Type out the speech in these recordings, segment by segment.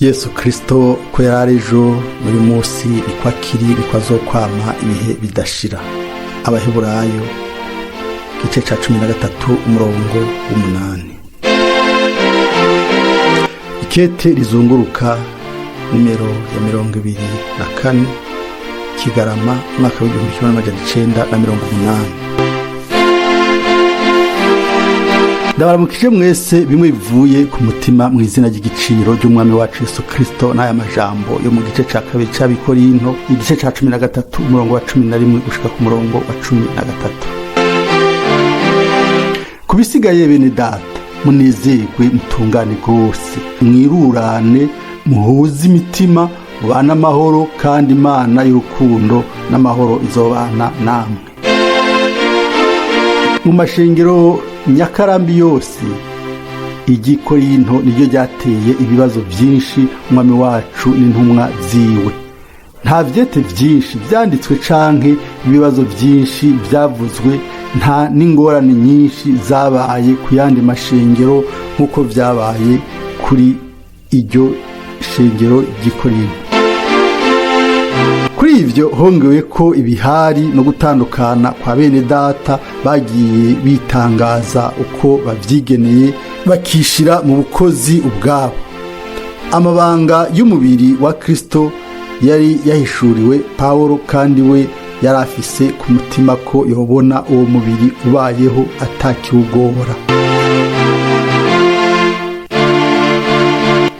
Yesu Kristo ko yari ari ejo, uyu munsi niko akiri, niko azokwama ibihe bidashira. Abaheburayo igice ca 13 umurongo w'8. Ikete rizunguruka nimero ya 24, Kigarama, umwaka w'1980. Ndabaramukije mwese bimwe bivuye ku mutima mu izina ry'igiciro ry'umwami wacu Yesu Kristo, n'aya majambo yo mu gice ca kabiri c'Abikorinto, igice ca 13, umurongo wa 11 gushika ku murongo wa 13. Ku bisigaye, bene data, munezerwe, mutungane rwose, mwirurane, muhuze imitima, mubane amahoro, kandi Imana y'urukundo n'amahoro izobana namwe. Mu mashengero nyakarambi yose, igikorinto niryo ryateye ibibazo byinshi umwami wacu n'intumwa ziwe. Nta vyete vyinshi vyanditswe canke ibibazo byinshi byavuzwe, nta n'ingorane nyinshi zabaye ku yandi mashengero nk'uko vyabaye kuri iryo shengero ry'Ikorinto. Kuri ivyo hongewe ko ibihari no gutandukana kwa bene data bagiye bitangaza uko bavyigeneye, bakishira mu bukozi ubwabo. Amabanga y'umubiri wa Kristo yari yahishuriwe Pawulo, kandi we yari afise ku mutima ko yobona uwo mubiri ubayeho atakiwugora.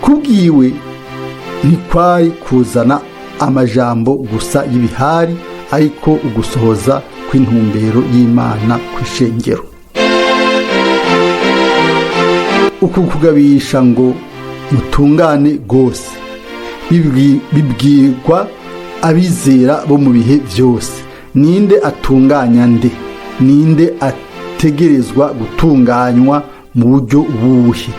Kubwiwe ntikwari kuzana amajambo gusa y'ibihari, ariko ugusohoza kw'intumbero y'Imana kw'ishengero. Uku kugabisha ngo mutungane rwose bibwirwa abizera bo mu bihe byose. Ninde atunganya nde? Ninde ategerezwa gutunganywa mu buryo ubuhe?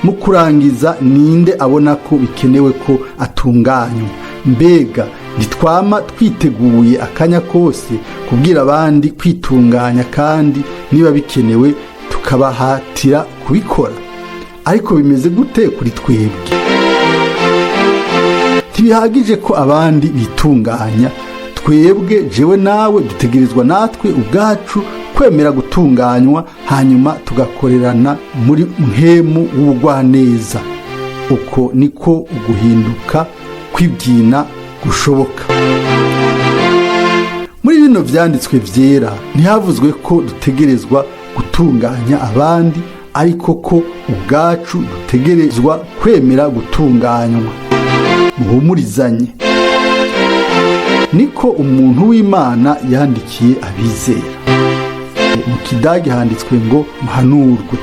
Mu kurangiza, ninde abona ko bikenewe ko atunganywa? Mbega ntitwama twiteguye akanya kose kubwira abandi kwitunganya, kandi niba bikenewe tukabahatira kubikora? Ariko bimeze gute kuri twebwe? Ntibihagije ko abandi bitunganya. Twebwe, jewe nawe, dutegerezwa natwe ubwacu kwemera gutunganywa, hanyuma tugakorerana muri mpemu w'ubugwaneza. Uko niko uguhinduka kw'ibyina gushoboka. Muri bino vyanditswe vyera ntihavuzwe ko dutegerezwa gutunganya abandi, ariko ko ubwacu dutegerezwa kwemera gutunganywa. Muhumurizanye, niko umuntu w'Imana yandikiye abizera. Mu kidage handitswe ngo muhanurwe.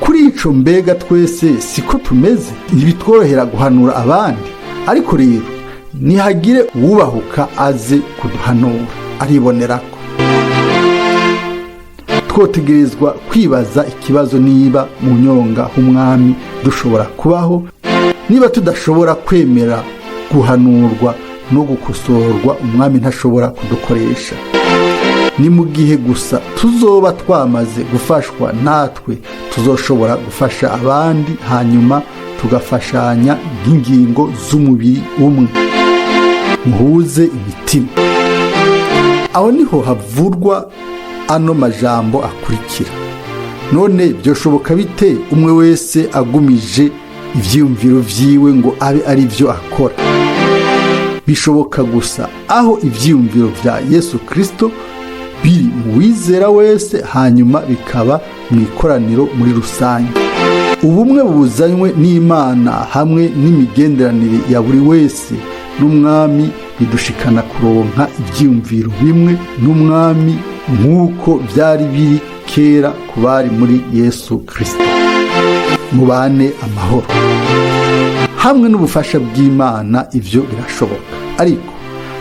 Kuri ico, mbega twese siko tumeze? Ntibitworohera guhanura abandi? Ariko rero nihagire uwubahuka aze kuduhanura, aribonerako. Twotegerezwa kwibaza ikibazo niba mu nyonga h'umwami dushobora kubaho niba tudashobora kwemera guhanurwa no gukosorwa. Umwami ntashobora kudukoresha. Ni mu gihe gusa tuzoba twamaze gufashwa natwe tuzoshobora gufasha abandi, hanyuma tugafashanya nk'ingingo z'umubiri umwe. Muhuze imitima. Aho niho havurwa ano majambo akurikira: none byoshoboka bite umwe wese agumije ivyiyumviro vyiwe ngo abe ari byo akora? Bishoboka gusa aho ivyiyumviro vya Yesu Kristo biri mu wizera wese, hanyuma bikaba mu ikoraniro muri rusange. Ubumwe buzanywe n'Imana hamwe n'imigenderanire ya buri wese n'umwami bidushikana kuronka ibyiyumviro bimwe n'umwami, nk'uko byari biri kera ku bari muri Yesu Kristo. Mubane amahoro. Hamwe n'ubufasha bw'Imana ibyo birashoboka, ariko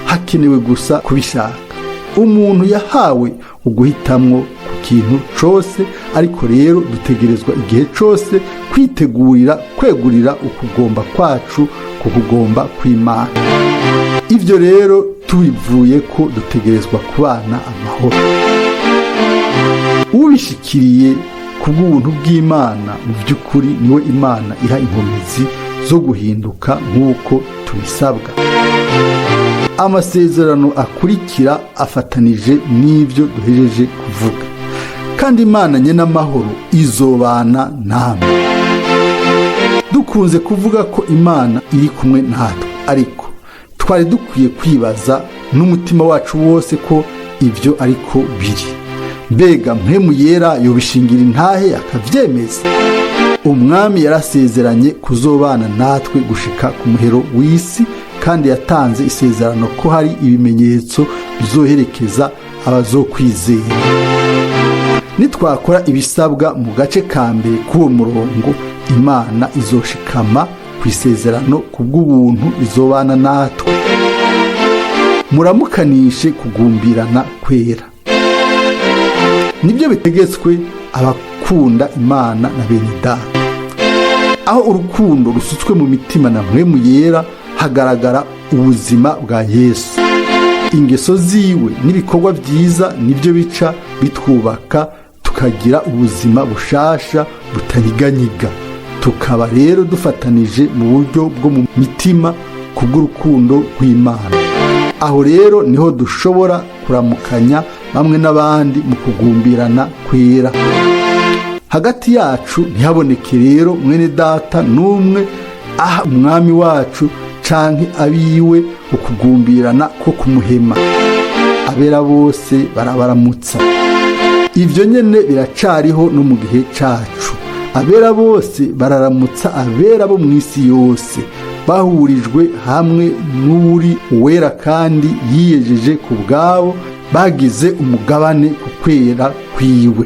hakenewe gusa kubishaka. Umuntu yahawe uguhitamwo ku kintu cose, ariko rero dutegerezwa igihe cose kwitegurira kwegurira ukugomba kwacu ku kugomba kw'Imana. Ibyo rero tubivuye ko dutegerezwa kubana amahoro. Ubishikiriye Kubw'ubuntu bw'Imana, mu by'ukuri niwe Imana iha inkomezi zo guhinduka nk'uko tubisabwa. Amasezerano akurikira afatanije n'ibyo duhejeje kuvuga: "Kandi Imana nyen'amahoro izobana namwe." Dukunze kuvuga ko Imana iri kumwe natwe, ariko twari dukwiye kwibaza n'umutima wacu wose ko ibyo ariko biri. Mbega Mpwemu Yera yobishingira intahe akabyemeza? Umwami yarasezeranye kuzobana natwe gushika ku muhero w'isi, kandi yatanze isezerano ko hari ibimenyetso bizoherekeza abazokwizera. Nitwakora ibisabwa mu gace ka mbere k'uwo murongo, Imana izoshikama ku isezerano, ku bw'ubuntu izobana natwe. Muramukanishe kugumbirana kwera. Nibyo bitegetswe abakunda Imana na bene Data. Aho urukundo rusutswe mu mitima na Mpwemu Yera, hagaragara ubuzima bwa Yesu. Ingeso ziwe n'ibikorwa byiza nibyo bica bitwubaka, tukagira ubuzima bushasha butanyiganyiga, tukaba rero dufatanije mu buryo bwo mu mitima kubw'urukundo rw'Imana. Aho rero niho dushobora kuramukanya bamwe n'abandi mu kugumbirana kwera. Hagati yacu ntihaboneke rero mwene Data n'umwe aha Umwami wacu canke abiwe ukugumbirana ko kumuhema. Abera bose barabaramutsa. Ibyo nyene biracariho no mu gihe cacu. Abera bose bararamutsa abera bo mu isi yose, bahurijwe hamwe n'uri uwera kandi yiyejeje ku bwabo, bagize umugabane ku kwera kwiwe.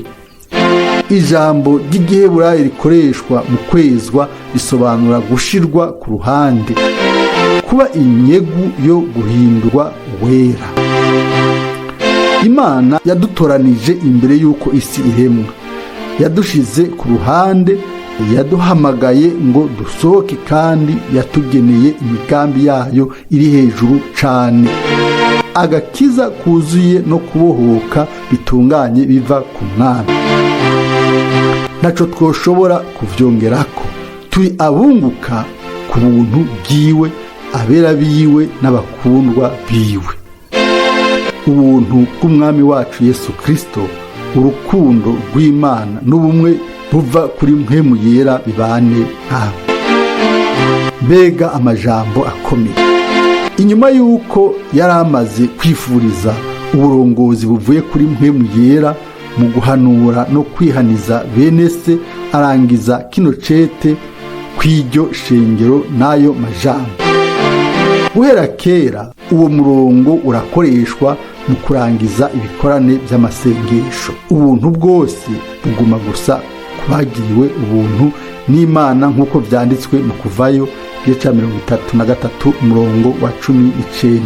Ijambo ry'Igiheburayi rikoreshwa mu kwezwa risobanura gushirwa ku ruhande, kuba inyegu yo guhindurwa wera. Imana yadutoranije imbere y'uko isi iremwa, yadushize ku ruhande, yaduhamagaye ngo dusohoke, kandi yatugeneye imigambi yayo iri hejuru cane. Agakiza kuzuye no kubohoka bitunganye biva ku Mwami, ntaco twoshobora kuvyongerako. Turi abunguka ku buntu bwiwe, abera biwe n'abakundwa biwe. Ubuntu bw'Umwami wacu Yesu Kristo, urukundo rw'Imana n'ubumwe buva kuri Mpwemu Yera bibane ntawe. Mbega amajambo akomeye! Inyuma y'uko yari amaze kwifuriza uburongozi buvuye kuri Mpwemu Yera mu guhanura no kwihaniza bene se, arangiza kino cete kw'iryo shengero n'ayo majambo. Guhera kera uwo murongo urakoreshwa mu kurangiza ibikorane by'amasengesho. Ubuntu bwose buguma gusa ku bagiriwe ubuntu n'Imana, nk'uko byanditswe mu Kuvayo igice cya 33 umurongo wa 19: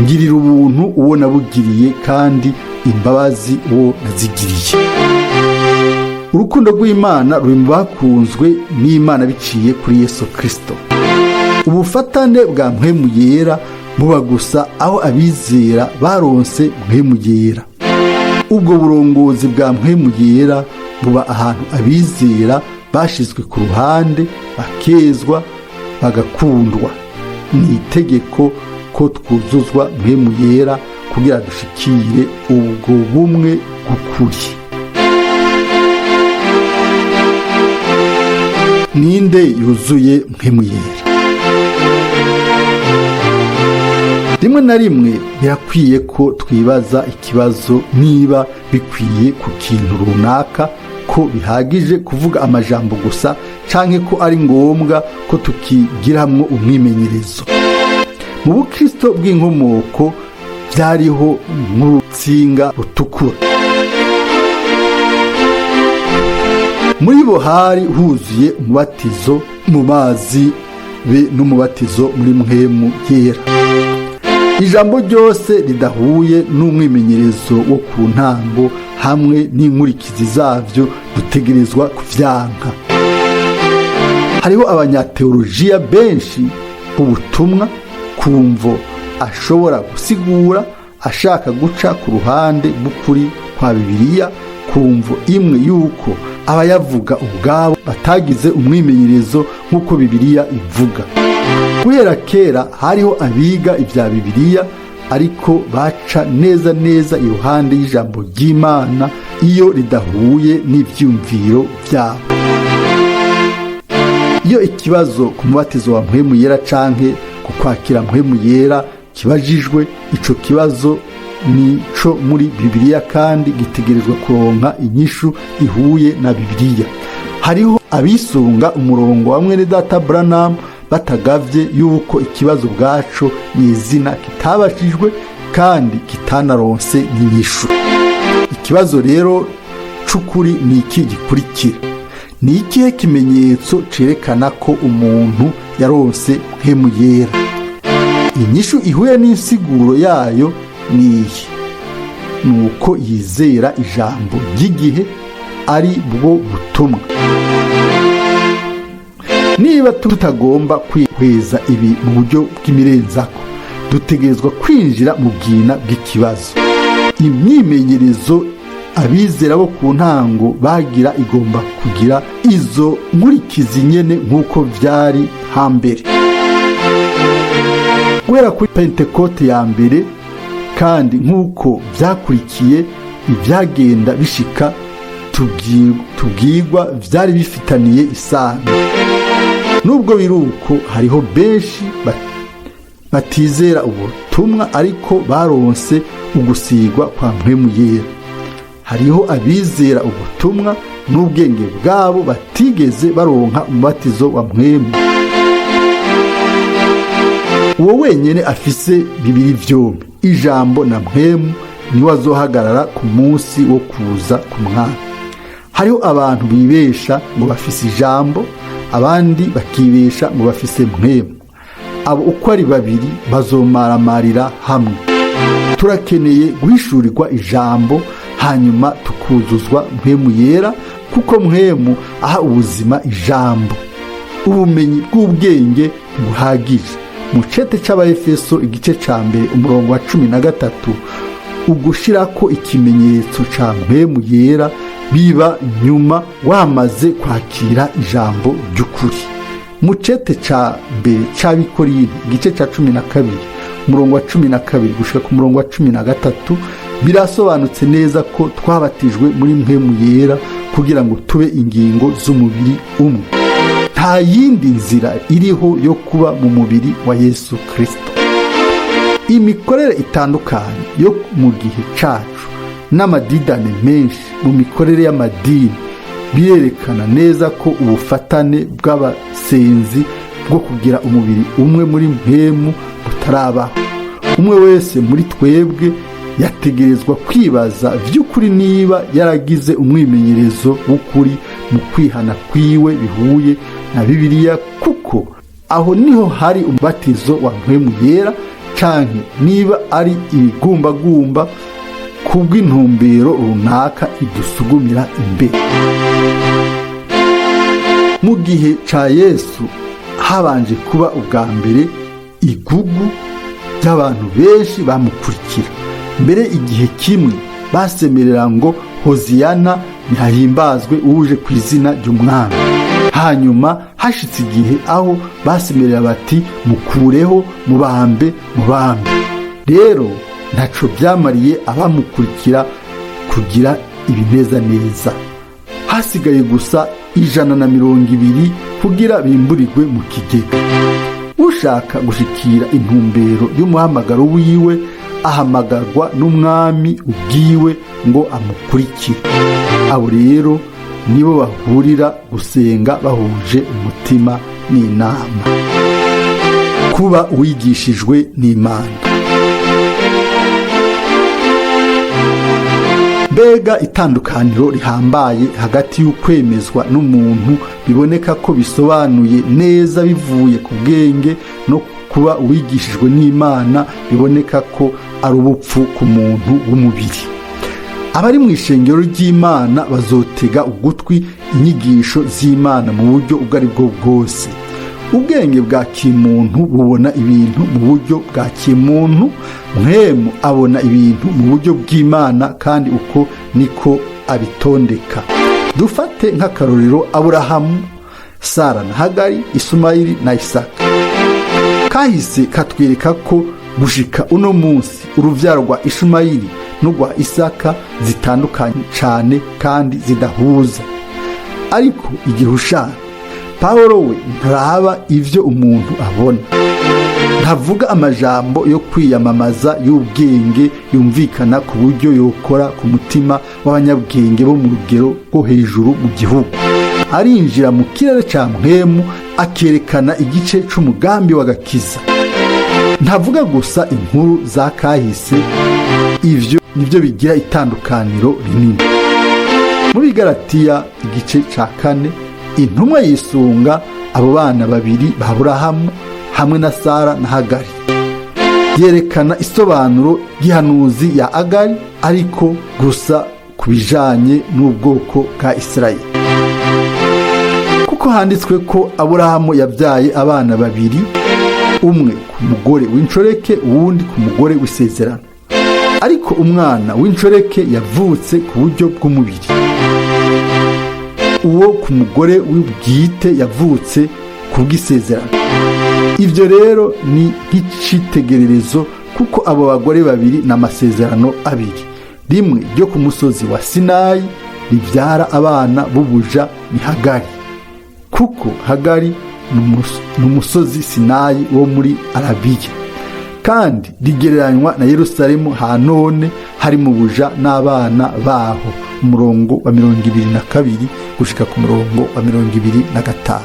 "Ngirira ubuntu uwo nabugiriye, kandi imbabazi uwo nazigiriye." Urukundo rw'Imana ruri mu bakunzwe n'Imana biciye kuri Yesu Kirisito. Ubufatane bwa Mpwemu Yera buba gusa aho abizera baronse Mpwemu Yera. Ubwo burongozi bwa Mpwemu Yera buba ahantu abizera bashizwe ku ruhande, bakezwa, bagakundwa. Ni itegeko ko twuzuzwa Mpwemu Yera kugira dushikire ubwo bumwe bw'ukuri. Ninde yuzuye Mpwemu Yera? Rimwe na rimwe birakwiye ko twibaza ikibazo niba bikwiye ku kintu runaka ko bihagije kuvuga amajambo gusa, canke ko ari ngombwa ko tukigiramwo umwimenyerezo. Mu bukristo bw'inkomoko byariho nk'urutsinga rutukura. Muri bo hari huzuye umubatizo mu mazi be n'umubatizo muri Mpwemu Yera. Ijambo ryose ridahuye n'umwimenyerezo wo ku ntango hamwe n'inkurikizi zavyo dutegerezwa kuvyanka. Hariho abanyateolojiya benshi ubutumwa kumvo ashobora gusigura ashaka guca ku ruhande rw'ukuri kwa Bibiliya Ku mvo imwe yuko abayavuga ubwabo batagize umwimenyerezo nk'uko Bibiliya ivuga. Guhera kera hariho abiga ibya Bibiliya, ariko baca neza neza iruhande y'ijambo ry'Imana iyo ridahuye n'ivyumviro byabo. Iyo ikibazo ku mubatizo wa Mpwemu Yera canke ku kwakira Mpwemu Yera kibajijwe, ico kibazo nico muri Bibiliya kandi gitegerezwa kuronka inyishu ihuye na Bibiliya. Hariho abisunga umurongo wa mwene data Branham batagavye yuko ikibazo ubwaco nyezina kitabashijwe kandi kitanaronse n'inyishu. Ikibazo rero c'ukuri ni iki gikurikira: ni ikihe kimenyetso cerekana ko umuntu yaronse Mpwemu Yera? Inyishu ihuye n'insiguro yayo ni iyi: ni uko yizera ijambo ry'igihe, ari bwo butumwa. Niba tutagomba kwihweza ibi mu buryo bw'imirenzako, dutegerezwa kwinjira mu bwina bw'ikibazo. Imyimenyerezo abizera bo ku ntango bagira igomba kugira izo nkurikizi nyene nk'uko vyari hambere guhera kuri Pentekote ya mbere, kandi nk'uko vyakurikiye ivyagenda bishika tubwirwa vyari bifitaniye isano. Nubwo biri uko, hariho benshi batizera ubutumwa ariko baronse ugusigwa kwa Mpwemu Yera. Hariho abizera ubutumwa n'ubwenge bwabo batigeze baronka umubatizo wa Mpwemu. Uwo wenyine afise bibiri vyombi, ijambo na Mpwemu, niwe azohagarara ku munsi wo kuza ku Mwami. Hariho abantu bibesha ngo bafise ijambo, abandi bakibesha ngo bafise Mpwemu. Abo uko ari babiri bazomaramarira hamwe. Turakeneye guhishurirwa ijambo, hanyuma tukuzuzwa Mpwemu Yera, kuko Mpwemu aha ubuzima ijambo. Ubumenyi bw'ubwenge ntibuhagije. Mu cete c'Abaefeso, igice ca 1, umurongo wa 13, ugushirako ikimenyetso ca Mpwemu Yera biba nyuma wamaze kwakira ijambo ry'ukuri. Mu cete ca mbere c'Abikorinto, igice ca 12, umurongo wa 12 gushika ku murongo wa 13, birasobanutse neza ko twabatijwe muri Mpwemu Yera kugira ngo tube ingingo z'umubiri umwe. Nta yindi nzira iriho yo kuba mu mubiri wa Yesu Kristo. Imikorere itandukanye yo mu gihe cacu n'amadidane menshi mu mikorere y'amadini birerekana neza ko ubufatane bw'abasenzi bwo kugira umubiri umwe muri Mpwemu butarabaho. Umwe wese muri twebwe yategerezwa kwibaza vy'ukuri niba yaragize umwimenyerezo w'ukuri mu kwihana kwiwe bihuye na Bibiliya, kuko aho niho hari umubatizo wa Mpwemu Yera, canke niba ari ibigumbagumba kubw'intumbero runaka idusugumira imbere. Mu gihe ca Yesu habanje kuba ubwa mbere igugu ry'abantu benshi bamukurikira. Mbere igihe kimwe basemerera ngo: "Hoziyana, ntihahimbazwe uje ku izina ry'Umwami." Hanyuma hashitse igihe aho basemerera bati: "Mukureho, mubambe, mubambe." Rero ntaco byamariye abamukurikira kugira ibinezaneza. Hasigaye gusa 120 kugira bimburirwe mu kigega. Ushaka gushikira intumbero y'umuhamagaro wiwe ahamagarwa n'Umwami ubwiwe ngo amukurikire. Abo rero nibo bahurira gusenga bahuje umutima n'inama. Kuba uwigishijwe n'Imana. Mbega itandukaniro rihambaye hagati y'ukwemezwa n'umuntu biboneka ko bisobanuye neza bivuye ku bwenge, no kuba uwigishijwe n'Imana biboneka ko ari ubupfu ku muntu w'umubiri! Abari mu ishengero ry'Imana bazotega ugutwi inyigisho z'Imana mu buryo ubwo ari bwo bwose. Ubwenge bwa kimuntu bubona ibintu mu buryo bwa kimuntu, Mpwemu abona ibintu mu buryo bw'Imana, kandi uko niko Abitondeka, dufate nk'akarorero Aburahamu, Sara na Hagari, Isumayili na Isaka. Kahise katwereka ko gushika uno munsi uruvyaro rwa Ishumayili n'urwa Isaka zitandukanye cane kandi zidahuza. Ariko igihushana, Pawulo we ntaraba ivyo umuntu abona, ntavuga amajambo yo kwiyamamaza y'ubwenge yumvikana ku buryo yokora ku mutima w'abanyabwenge bo mu rugero rwo hejuru mu gihugu. Arinjira mu kirere ca mpwemu, akerekana igice c'umugambi w'agakiza. Ntavuga gusa inkuru za kahise. Ivyo nibyo bigira itandukaniro rinini. Muri Galatiya igice ca 4, intumwa yisunga abo bana babiri ba Aburahamu hamwe na Sara na Hagari, yerekana isobanuro ry'ihanuzi ya Agari, ariko gusa ku bijanye n'ubwoko bwa Isirayeli, kuko handitswe ko Aburahamu yabyaye abana babiri, umwe ku mugore w'inshoreke, uwundi ku mugore w'isezerano. Ariko umwana w'inshoreke yavutse ku buryo bw'umubiri, uwo ku mugore w'ubwite yavutse ku bw'isezerano. Ibyo rero ni nk'icitegererezo, kuko abo bagore babiri ni amasezerano abiri. Rimwe ryo ku musozi wa Sinayi ribyara abana b'ubuja ni Hagari, kuko Hagari ni umusozi Sinayi wo muri Arabiya, kandi rigereranywa na Yerusalemu ha none hari mu buja n'abana baho. Umurongo wa 22 gushika ku murongo wa 25.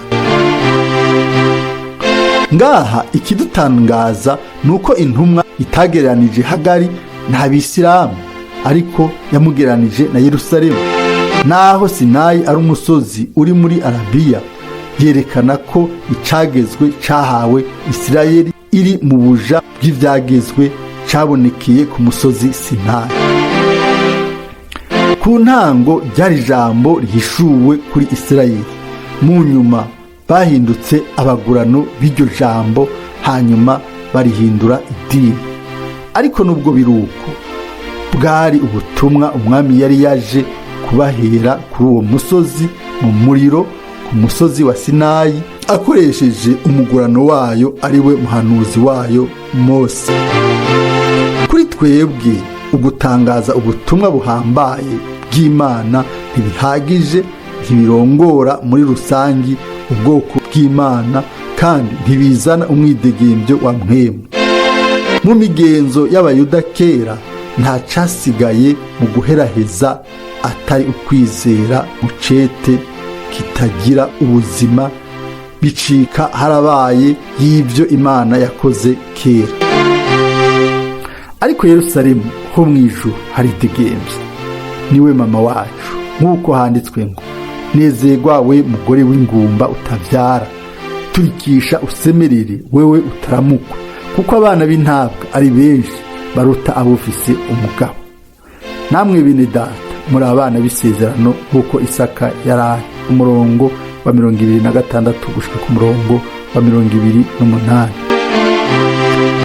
Ngaha ikidutangaza ni uko intumwa itagereranije Hagari n'Abisilamu, ariko yamugereranije na Yerusalemu. Naho Sinayi ari umusozi uri muri Arabiya, yerekana ko icagezwe cahawe Isirayeli iri mu buja bw'ivyagezwe cabonekeye ku musozi Sinayi. Ku ntango ryari ijambo rihishuwe kuri Isirayeli, mu nyuma bahindutse abagurano b'iryo jambo, hanyuma barihindura idini. Ariko nubwo biruko, bwari ubutumwa umwami yari yaje kubahera kuri uwo musozi mu muriro, ku musozi wa Sinayi, akoresheje umugurano wayo, ari we muhanuzi wayo Mose. Kuri twebwe, ugutangaza ubutumwa buhambaye bw'Imana ntibihagije, ntibirongora muri rusangi ubwoko bw'Imana, kandi ntibizana umwidegembyo wa mpwemu. Mu migenzo y'Abayuda kera, nta casigaye mu guheraheza atari ukwizera mucete kitagira ubuzima, bicika harabaye y'ibyo Imana yakoze kera. Ariko Yerusalemu ho mu ijuru haridegembye, niwe mama wacu, nk'uko handitswe ngo: "Nezerwa we mugore w'ingumba utabyara, turikisha usemerere wewe utaramukwa, kuko abana b'intabwa ari benshi baruta abufise umugabo." Namwe bene data, muri abana b'isezerano nk'uko Isaka yari ari. Umurongo wa 26 gushika ku murongo wa 28.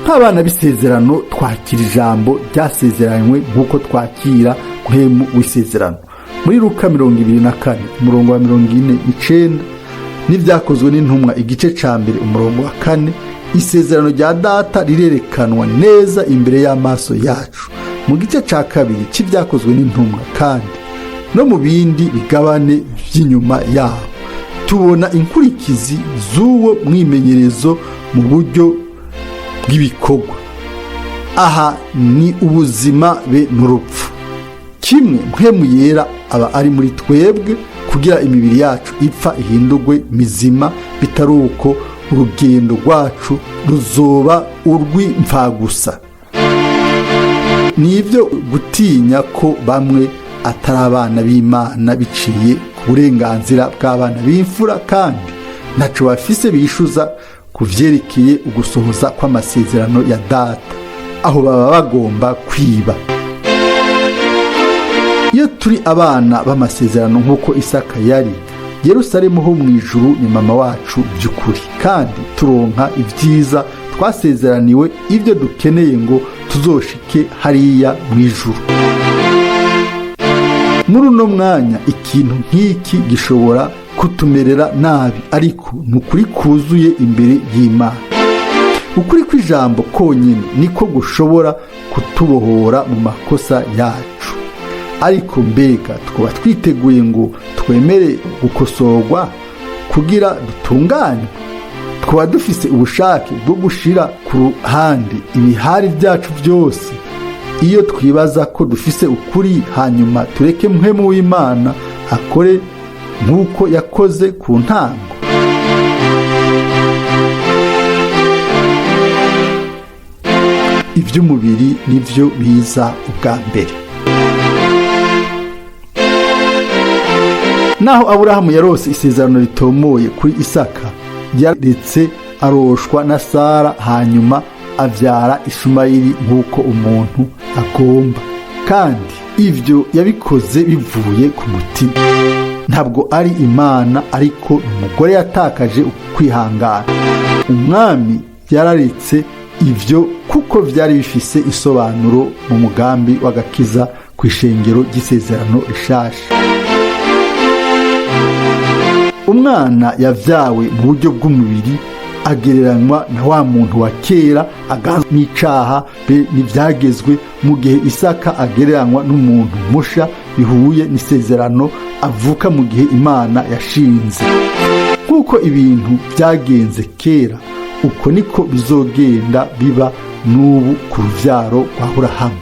Nk'abana b'isezerano, twakira ijambo ryasezeranywe nk'uko twakira mpwemu w'isezerano. Muri Luka 24 umurongo wa 49 n'Ibyakozwe n'Intumwa igice ca 1 umurongo wa 4, isezerano rya Data rirerekanwa neza imbere y'amaso yacu. Mu gice ca 2 c'Ibyakozwe n'Intumwa kandi no mu bindi bigabane by'inyuma yaho, tubona inkurikizi z'uwo mwimenyerezo mu buryo bw'ibikorwa. Aha ni ubuzima be n'urupfu kimwe. Mpwemu Yera aba ari muri twebwe kugira imibiri yacu ipfa ihindurwe mizima. Bitari uko, urugendo rwacu ruzoba urw'imfagusa. Ni ibyo gutinya ko bamwe atari abana b'Imana biciye ku burenganzira bw'abana b'imfura, kandi ntaco bafise bishuza ku vyerekeye ugusohoza kw'amasezerano ya Data. Aho baba bagomba kwiba. Iyo turi abana b'amasezerano nk'uko Isaka yari, Yerusalemu ho mu ijuru ni mama wacu by'ukuri, kandi turonka ibyiza twasezeraniwe, ibyo dukeneye ngo tuzoshike hariya mu ijuru. Muri uno mwanya ikintu nk'iki gishobora kutumerera nabi, ariko ni ukuri kuzuye imbere y'Imana. Ukuri kw'ijambo konyine niko gushobora kutubohora mu makosa yacu. Ariko mbega twaba twiteguye ngo twemere gukosorwa kugira dutunganywe? Twaba dufise ubushake bwo gushira ku ruhande ibihari byacu byose iyo twibaza ko dufise ukuri, hanyuma tureke Mpwemu w'Imana akore nk'uko yakoze ku ntango? Iby'umubiri nibyo biza ubwa mbere. Naho Aburahamu yarose isezerano ritomoye kuri Isaka, yaretse aroshwa na Sara, hanyuma abyara Ishumayeli nk'uko umuntu agomba, kandi ibyo yabikoze bivuye ku mutima. Ntabwo ari Imana, ariko umugore yatakaje ukwihangana. Umwami yararetse ibyo kuko byari bifise isobanuro mu mugambi w'agakiza ku ishengero ry'isezerano rishasha. Umwana yavyawe mu buryo bw'umubiri agereranywa na wa muntu wa kera aganzwa n'icaha be n'ivyagezwe, mu gihe Isaka agereranywa n'umuntu musha bihuye n'isezerano avuka mu gihe Imana yashinze. Nk'uko ibintu byagenze kera, uko niko bizogenda biba n'ubu ku ruvyaro rwa Aburahamu.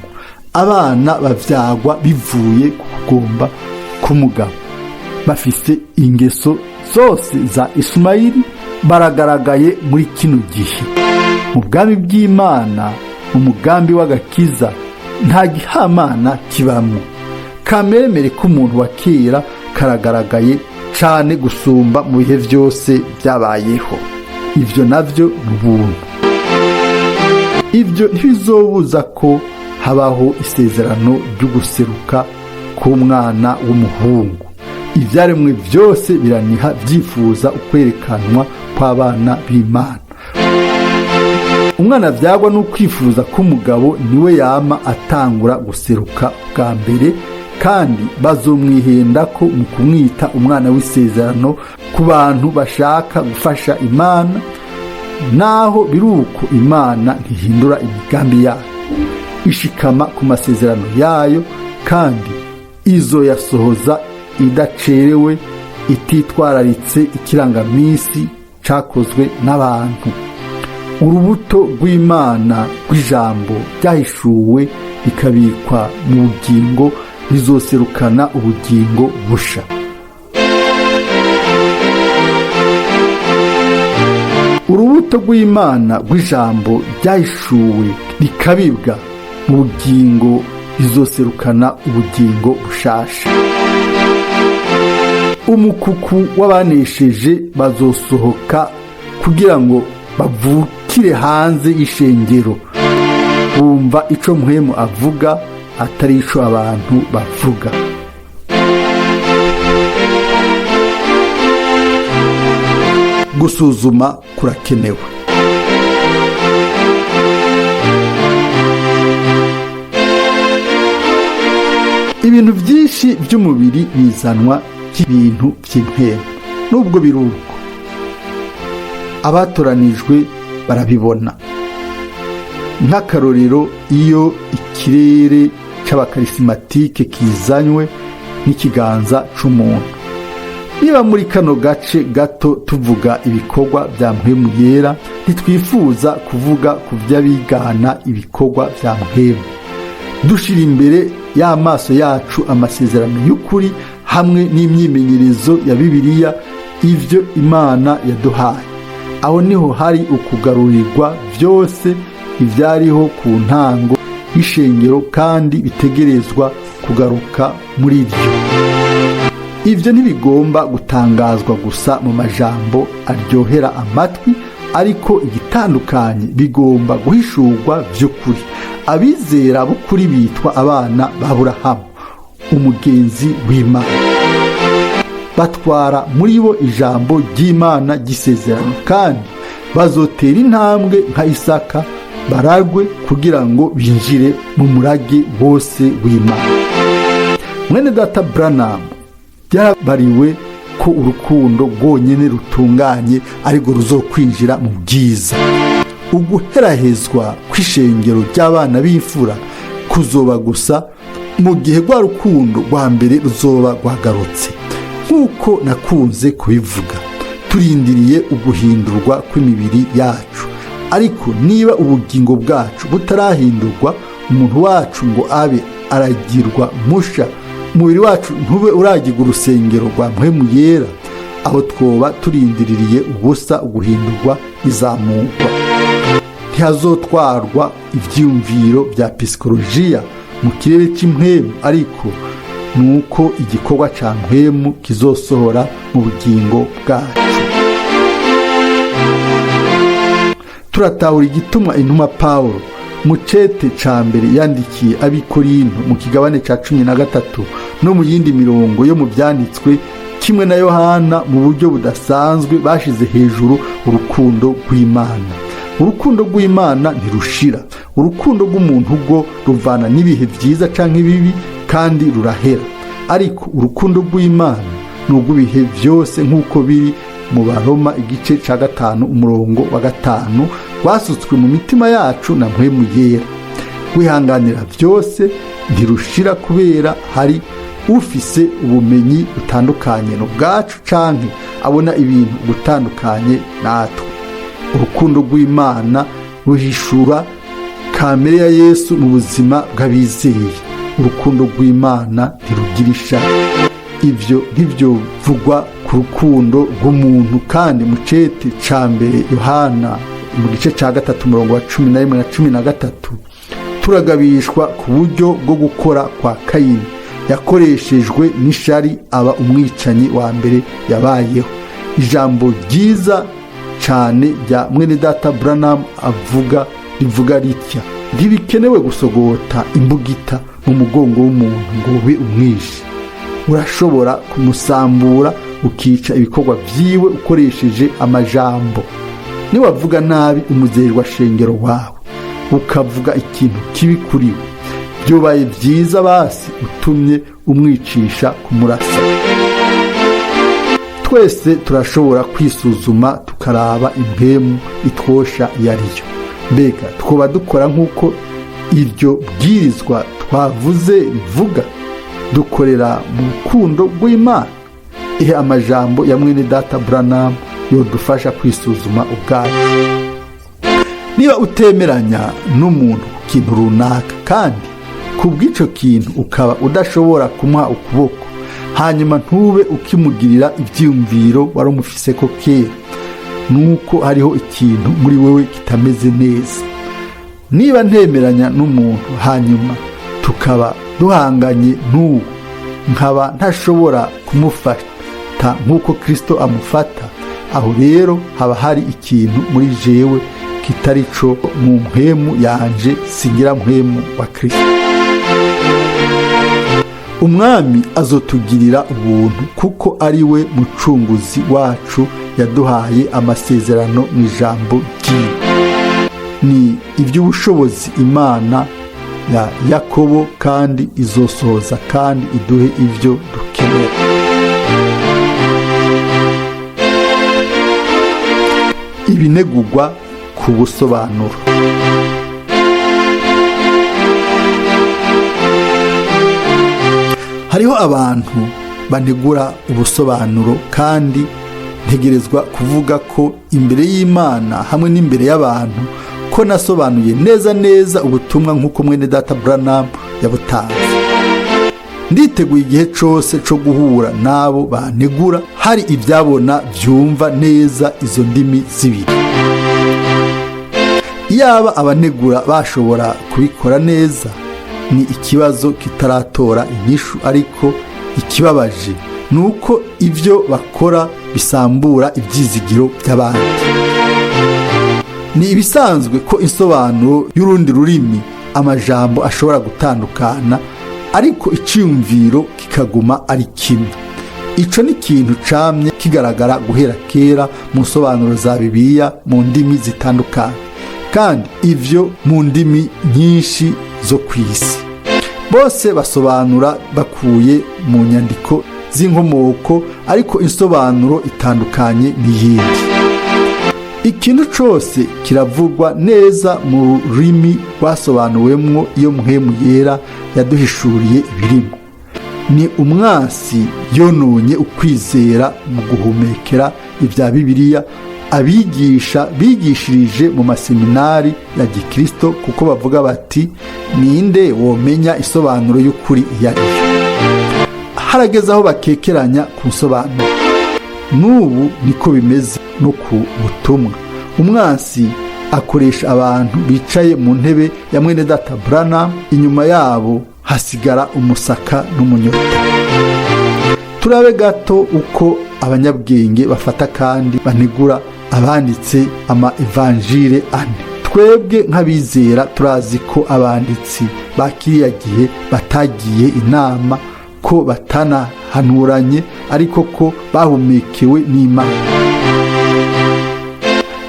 Abana bavyagwa bivuye ku kugomba k'umugabo, bafise ingeso zose za Ishumayeli, baragaragaye muri kino gihe. Mu bwami bw'Imana, mu mugambi w'agakiza, nta gihamana kibamwo. Kameremere k'umuntu wa kera karagaragaye cane gusumba mu bihe vyose byabayeho. Ivyo navyo ni ubuntu. Ibyo ntibizobuza ko habaho isezerano ry'uguseruka k'umwana w'umuhungu. Ibyaremwe byose biraniha byifuza ukwerekanwa kw'abana b'Imana. Umwana abyagwa n'ukwifuza k'umugabo niwe yama atangura guseruka bwa mbere, kandi bazomwihenda ko mu kumwita umwana w'isezerano ku bantu bashaka gufasha Imana. Naho biruko, Imana ntihindura imigambi yayo, ishikama ku masezerano yayo, kandi izo yasohoza idacerewe, ititwararitse ikirangaminsi cakozwe n'abantu. Urubuto rw'Imana rw'ijambo ryahishuwe rikabikwa mu bugingo rizoserukana ubugingo busha. Urubuto rw'Imana rw'ijambo ryahishuwe rikabibwa mu bugingo rizoserukana ubugingo bushasha. Umukuku w'abanesheje bazosohoka kugira ngo bavukire hanze y'ishengero, bumva ico Mpwemu avuga, atari ico abantu bavuga. Gusuzuma kurakenewe. Ibintu byinshi by'umubiri bizanwa by'ibintu by'impemu, nubwo biruko abatoranijwe barabibona. Nk'akarorero, iyo ikirere c'abakarisimatike kizanywe n'ikiganza c'umuntu. Niba muri kano gace gato tuvuga ibikorwa bya Mpwemu Yera, ntitwifuza kuvuga ku by'abigana ibikorwa bya Mpwemu. Dushira imbere y'amaso yacu amasezerano y'ukuri hamwe n'imyimenyerezo ya Bibiliya, ivyo Imana yaduhaye. Aho niho hari ukugarurirwa byose ibyariho ku ntango y'ishengero, kandi bitegerezwa kugaruka muri ryo. Ibyo ntibigomba gutangazwa gusa mu majambo aryohera amatwi, ariko igitandukanye bigomba guhishurwa by'ukuri. Abizera b'ukuri bitwa abana b'Aburahamu, umugenzi w'Imana. Batwara muri bo ijambo ry'Imana ry'isezerano, kandi bazotera intambwe nka Isaka baragwe kugira ngo binjire mu murage wose w'Imana. Mwene data Branham byarabariwe ko urukundo rwonyine rutunganye ariko ruzokwinjira mu bwiza. Uguherahezwa kw'ishengero ry'abana b'imfura kuzoba gusa mu gihe rwa rukundo rwa mbere ruzoba rwagarutse. Nk'uko nakunze kubivuga, turindiriye uguhindurwa kw'imibiri yacu, ariko niba ubugingo bwacu butarahindurwa, umuntu wacu ngo abe aragirwa musha, umubiri wacu ntube uragirwa urusengero rwa Mpwemu Yera, aho twoba turindiririye ubusa uguhindurwa izamurwa. Ntihazotwarwa ibyiyumviro bya pisikolojiya mu kirere cy'impwemu, ariko ni uko igikorwa cya mpwemu kizosohora mu bugingo bwacu. Turatahura igituma intumwa Pawulo mu cete ca mbere yandikiye ab'Ikorinto mu kigabane ca 13 no mu yindi mirongo yo mu byanditswe, kimwe na Yohana, mu buryo budasanzwe bashize hejuru urukundo rw'Imana. Urukundo rw'Imana ntirushira. Urukundo rw'umuntu rwo ruvana n'ibihe byiza canke ibibi kandi rurahera, ariko urukundo rw'Imana ni urw'ibihe byose, nk'uko biri mu Baroma igice ca 5 umurongo wa 5, rwasutswe mu mitima yacu na Mpwemu Yera. Wihanganira byose, ntirushira kubera hari ufise ubumenyi butandukanye n'ubwacu canke abona ibintu gutandukanye natwe. Urukundo rw'Imana ruhishura kamere ya Yesu mu buzima bw'abizeye. Urukundo rw'Imana ntirugira ishari. Ibyo ntibyovugwa ku rukundo rw'umuntu, kandi mu cete ca mbere Yohana mu gice ca 3 umurongo wa 11 na 13 turagabishwa ku buryo bwo gukora kwa Kayini yakoreshejwe n'ishari aba umwicanyi wa mbere yabayeho. Ijambo ryiza cyane rya mwene data Branham avuga rivuga ritya: ntibikenewe gusogota imbugita mu mugongo w'umuntu ngo ube umwishe. Urashobora kumusambura ukica ibikorwa byiwe ukoresheje amajambo. Niwavuga nabi umuzerwa shengero wawe, ukavuga ikintu kibi kuri we, byobaye byiza basi utumye umwicisha kumurasa. Twese turashobora kwisuzuma tukaraba impwemu itwosha iyo ariyo. Mbega twoba dukora nk'uko iryo bwirizwa twavuze rivuga? Dukorera mu rukundo rw'Imana? Ihe amajambo ya mwene data Branham yodufasha kwisuzuma ubwacu. Niba utemeranya n'umuntu ku kintu runaka, kandi ku bw'icyo kintu ukaba udashobora kumuha ukuboko, hanyuma ntube ukimugirira ibyiyumviro wari umufise ko kera, nuko hariho ikintu muri wewe kitameze neza. Niba ntemeranya n'umuntu hanyuma tukaba duhanganye n'uwo, nkaba ntashobora kumufata nk'uko Kristo amufata, aho rero haba hari ikintu muri jewe kitari co mu mpwemu yanje, singira mpwemu wa Kristo. Umwami azotugirira ubuntu kuko ari we mucunguzi wacu, yaduhaye amasezerano mu ijambo ryiwe. Ni iby'ubushobozi Imana ya Yakobo, kandi izosohoza kandi iduhe ibyo dukenera. Ibinegurwa ku busobanuro. Hariho abantu banegura ubusobanuro, kandi ntegerezwa kuvuga ko imbere y'Imana hamwe n'imbere y'abantu ko nasobanuye neza neza ubutumwa nk'uko mwene data Branham yabutanze. Nditeguye igihe cose co guhura n'abo banegura, hari ibyabona byumva neza izo ndimi zibiri. Iyaba abanegura bashobora kubikora neza, ni ikibazo kitaratora inyishu, ariko ikibabaje ni uko ibyo bakora bisambura ibyizigiro by'abandi. Ni ibisanzwe ko insobanuro y'urundi rurimi amajambo ashobora gutandukana, ariko icyiyumviro kikaguma ari kimwe. Ico ni ikintu camye kigaragara guhera kera mu nsobanuro za Bibiliya mu ndimi zitandukanye, kandi ivyo mu ndimi nyinshi zo ku isi. Bose basobanura bakuye mu nyandiko z'inkomoko, ariko insobanuro itandukanye n'iyindi. Ikintu cose kiravugwa neza mu rurimi rwasobanuwemwo iyo Mpwemu Yera yaduhishuriye ibirimo. Ni umwansi yononye ukwizera mu guhumekera ibya Bibiliya abigisha bigishirije mu maseminari ya gikristo, kuko bavuga bati: "Ninde womenya isobanuro y'ukuri iyo ari yo?" Harageze aho bakekeranya ku nsobanuro. N'ubu niko bimeze no ku butumwa. Umwansi akoresha abantu bicaye mu ntebe ya mwene data Branham, inyuma yabo hasigara umusaka n'umunyota. Turabe gato uko abanyabwenge bafata kandi banegura abanditse ama evanjire ane. Twebwe nk'abizera turazi ko abanditsi ba kiriya gihe batagiye inama, ko batanahanuranye, ariko ko bahumekewe n'Imana.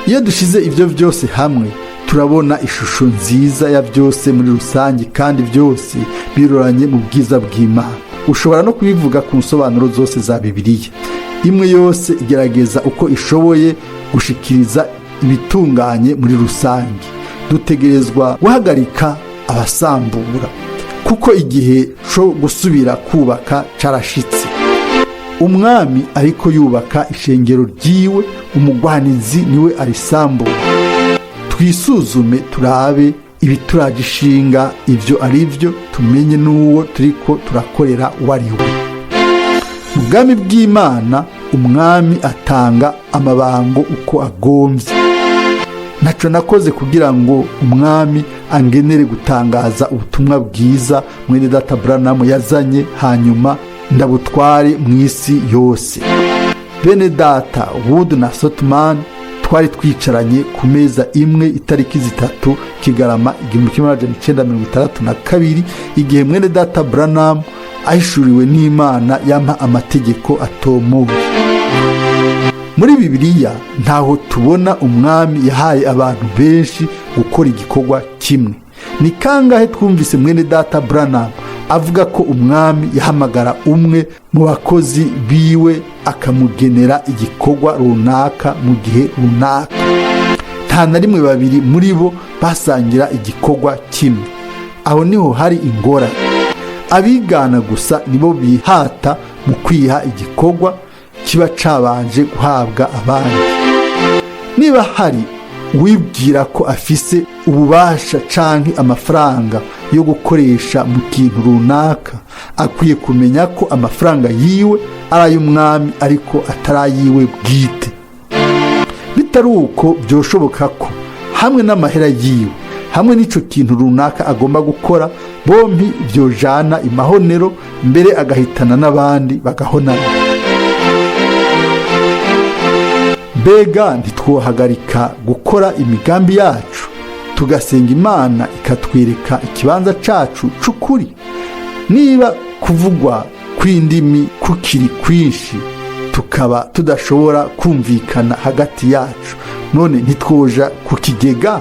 Iyo dushize ibyo byose hamwe, turabona ishusho nziza ya byose muri rusange, kandi byose biroranye mu bwiza bw'Imana. Ushobora no kubivuga ku nsobanuro zose za Bibiliya. Imwe yose igerageza uko ishoboye gushikiriza ibitunganye muri rusange. Dutegerezwa guhagarika abasambura, kuko igihe cyo gusubira kubaka carashitse. Umwami ariko yubaka ishengero ryiwe, umugwanizi niwe arisambura. Twisuzume, turabe ibituraje ishinga ibyo ari byo, tumenye n'uwo turiko turakorera uwo ari we. Mu bwami bw'Imana, umwami atanga amabango uko agombye. Ntaco nakoze kugira ngo umwami angenere gutangaza ubutumwa bwiza mwene data Branham yazanye, hanyuma ndabutware mu isi yose. Bene data Wood na Sothmann twari twicaranye ku meza imwe itariki 3 Kigarama 1962, igihe mwene data Branham ahishuriwe n'Imana yampa amategeko atomoye. Muri Bibiliya ntaho tubona umwami yahaye abantu benshi gukora igikorwa kimwe. Ni kangahe twumvise mwene data Branham avuga ko umwami yahamagara umwe mu bakozi biwe akamugenera igikorwa runaka mu gihe runaka? Nta na rimwe babiri muri bo basangira igikorwa kimwe. Aho niho hari ingorane. Abigana gusa nibo bihata mu kwiha igikorwa kiba cabanje guhabwa abandi. Niba hari uwibwira ko afise ububasha canke amafaranga yo gukoresha mu kintu runaka, akwiye kumenya ko amafaranga yiwe ari ay'umwami, ariko atari ayiwe bwite. Bitari uko, byoshoboka ko hamwe n'amahera yiwe hamwe n'ico kintu runaka agomba gukora, bompi vyojana imahonero, mbere agahitana n'abandi bagahonana. Mbega ntitwohagarika gukora imigambi yacu, tugasenga Imana ikatwereka ikibanza cacu c'ukuri? Niba kuvugwa kw'indimi kukiri kwinshi, tukaba tudashobora kumvikana hagati yacu, none ntitwoja ku kigega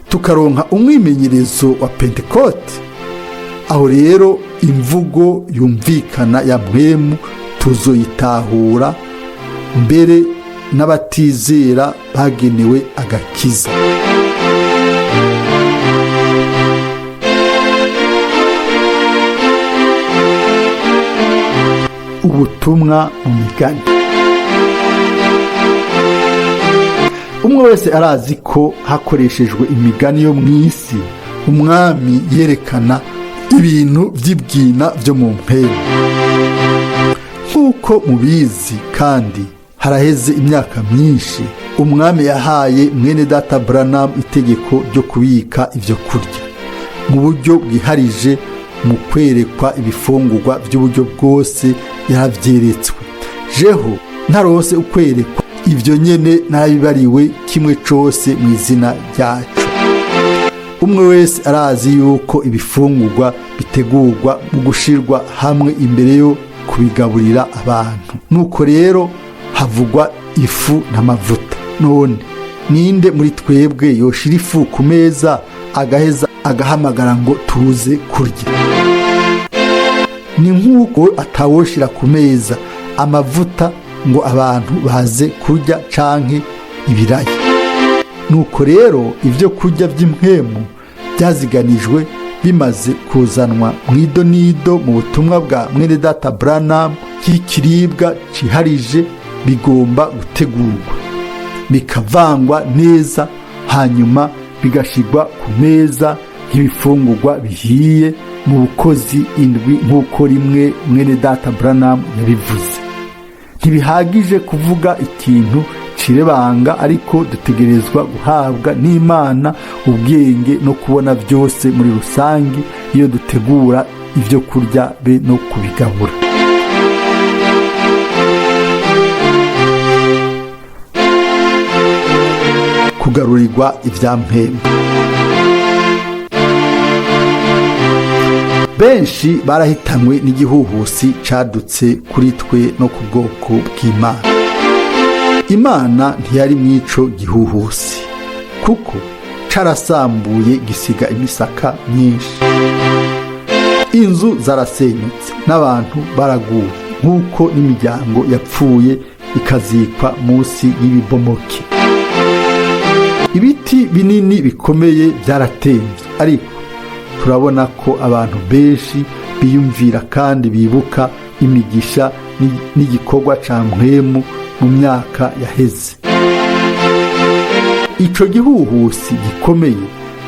tukaronka umwimenyerezo wa Pentekote? Aho rero imvugo yumvikana ya mpwemu tuzoyitahura, mbere n'abatizera bagenewe agakiza. Ubutumwa mu migani. Umwe wese arazi ko hakoreshejwe imigani yo mu isi, umwami yerekana ibintu by'ibwina byo mu mpera. Nk'uko mubizi kandi haraheze imyaka myinshi, umwami yahaye mwene data Branham itegeko ryo kubika ibyo kurya mu buryo bwiharije. Mu kwerekwa ibifungurwa by'uburyo bwose yarabyeretswe. Jeho ntarose ukwerekwa ibyo nyene, narabibariwe kimwe cose mu izina ryacu. Umwe wese arazi yuko ibifungurwa bitegurwa mu gushirwa hamwe imbere yo kubigaburira abantu. Nuko rero havugwa ifu n'amavuta. None ninde muri twebwe yoshira ifu ku meza, agaheza agahamagara ngo tuze kurya? Ni nk'uko atawoshira ku meza amavuta ngo abantu baze kurya canke ibiraya. Nuko rero ibyo kurya by'impwemu byaziganijwe bimaze kuzanwa mu idonido mu butumwa bwa mwene data Branham nk'ikiribwa ciharije, bigomba gutegurwa, bikavangwa neza, hanyuma bigashigwa ku meza nk'ibifungurwa bihiye mu bukozi 7, nk'uko rimwe mwene data Branham yabivuze. Ntibihagije kuvuga ikintu cirebanga, ariko dutegerezwa guhabwa n'Imana ubwenge no kubona byose muri rusange iyo dutegura ibyo kurya be no kubigabura. Kugarurirwa ibya mpembe. Benshi barahitanywe n'igihuhusi cadutse kuri twe no ku bwoko bw'Imana. Imana ntiyari mw'ico gihuhusi, kuko carasambuye gisiga imisaka myinshi. Inzu zarasenyutse n'abantu baraguye, nk'uko n'imiryango yapfuye ikazikwa munsi y'ibibomoke. Ibiti binini bikomeye byaratemvye, ariko turabona ko abantu benshi biyumvira kandi bibuka imigisha n'igikorwa ca mpwemu mu myaka yaheze. Ico gihuhusi gikomeye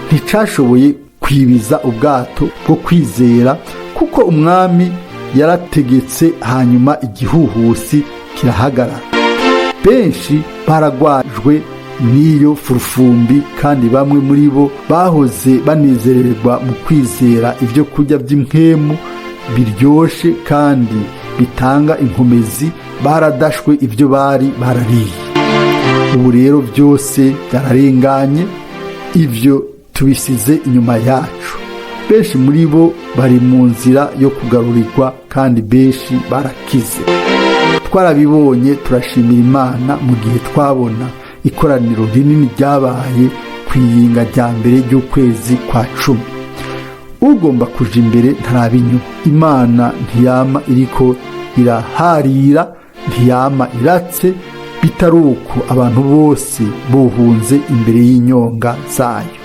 nticashoboye kwibiza ubwato bwo kwizera, kuko umwami yarategetse, hanyuma igihuhusi kirahagarara. Benshi baragwajwe n'iyo furufumbi, kandi bamwe muri bo bahoze banezererwa mu kwizera ibyo kurya by'impwemu biryoshe kandi bitanga inkomezi, baradashwe ibyo bari barariye. Ubu rero byose byararenganye, ibyo tubisize inyuma yacu. Benshi muri bo bari mu nzira yo kugarurirwa, kandi benshi barakize. Twarabibonye, turashimira Imana mu gihe twabona ikoraniro rinini ryabaye ku iyinga rya mbere ry'ukwezi kwa 10. Ugomba kuja imbere ntaraba inyuma. Imana ntiyama iriko iraharira, ntiyama iratse, bitari uko abantu bose buhunze imbere y'inyonga zayo.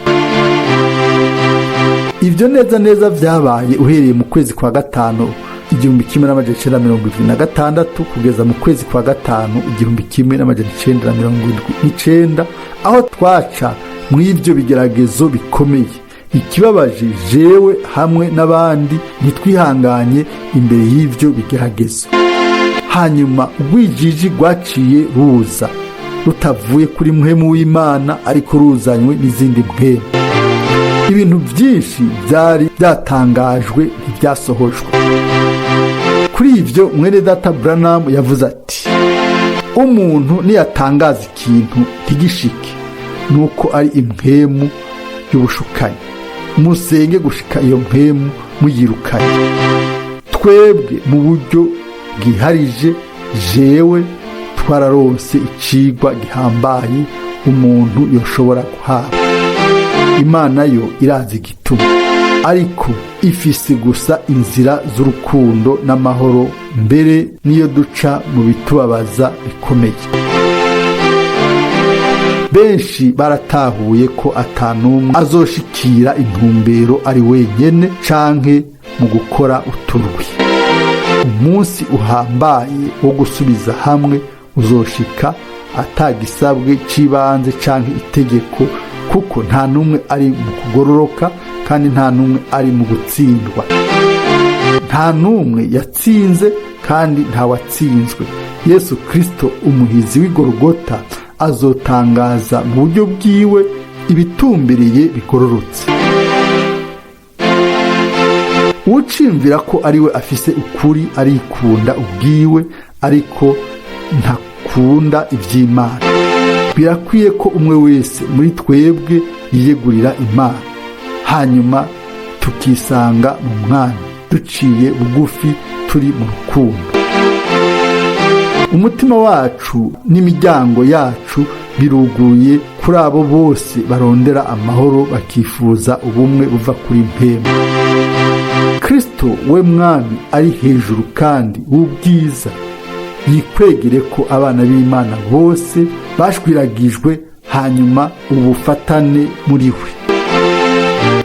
Ibyo neza neza vyabaye uhereye mu kwezi kwa 5 1976 kugeza mu kwezi kwa 5 1979, aho twaca mu ivyo bigeragezo bikomeye. Ikibabaje, jewe hamwe n'abandi ntitwihanganye imbere y'ivyo bigeragezo. Hanyuma urwijiji rwaciye ruza rutavuye kuri mpwemu w'Imana, ariko ruzanywe n'izindi mpwemu. Ibintu byinshi byari byatangajwe ntibyasohojwe. Kuri ibyo mwene data Branham yavuze ati: umuntu niyatangaza ikintu ntigishike, nuko ari impwemu y'ubushukanyi. Musenge gushika iyo mpwemu muyirukanye. Twebwe mu buryo bwiharije, jewe, twararonse icigwa gihambaye umuntu yoshobora guhabwa. Imana yo irazi igituma, ariko ifise gusa inzira z'urukundo n'amahoro, mbere niyo duca mu bitubabaza bikomeye. Benshi baratahuye ko atanumwe azoshikira intumbero ari wenyene canke mu gukora uturwi. Umunsi uhambaye wo gusubiza hamwe uzoshika atagisabwe c'ibanze canke itegeko, kuko nta n'umwe ari mu kugororoka kandi nta n'umwe ari mu gutsindwa. Nta n'umwe yatsinze kandi nta watsinzwe. Yesu Kristo, umuhizi w'Igorogota, azotangaza mu buryo bwiwe ibitumbereye bigororotse. Ucimvira ko ariwe afise ukuri arikunda ubwiwe, ariko ntakunda iby'Imana. Birakwiye ko umwe wese muri twebwe yiyegurira Imana, hanyuma tukisanga mu mwanya duciye bugufi turi mu rukundo. Umutima wacu n'imiryango yacu biruguye kuri abo bose barondera amahoro, bakifuza ubumwe buva kuri mpemu. Kristo we Mwami ari hejuru kandi w'ubwiza yikwegere ko abana b'Imana bose bashwiragijwe, hanyuma ubufatane muri we.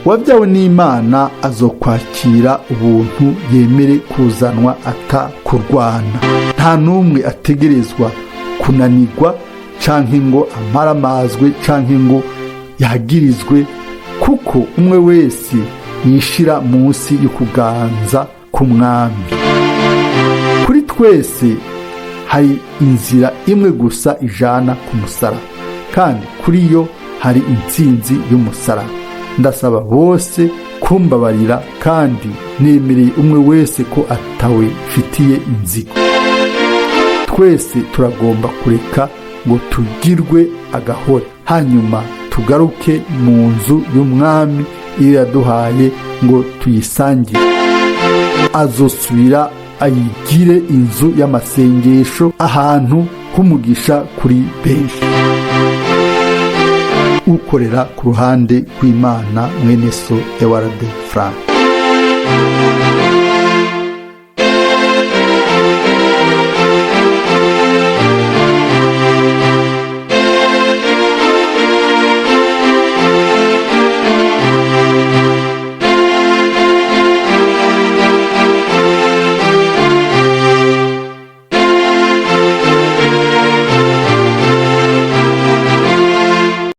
Wabyawe n'Imana azokwakira ubuntu, yemere kuzanwa ata kurwana. Nta n'umwe ategerezwa kunanirwa canke ngo amaramazwe canke ngo yagirizwe, kuko umwe wese yishira munsi y'ukuganza k'Umwami. Kuri twese hari inzira imwe gusa ijana ku musaraba, kandi kuri yo hari intsinzi y'umusaraba. Ndasaba bose kumbabarira, kandi nemereye umwe wese ko atawe mfitiye inzigo. Twese turagomba kureka ngo tugirwe agahore, hanyuma tugaruke mu nzu y'Umwami iyo yaduhaye ngo tuyisangire. Azosubira ayigire inzu y'amasengesho, ahantu h'umugisha kuri benshi. Ukorera ku ruhande rw'Imana, mwene so Ewald Frank.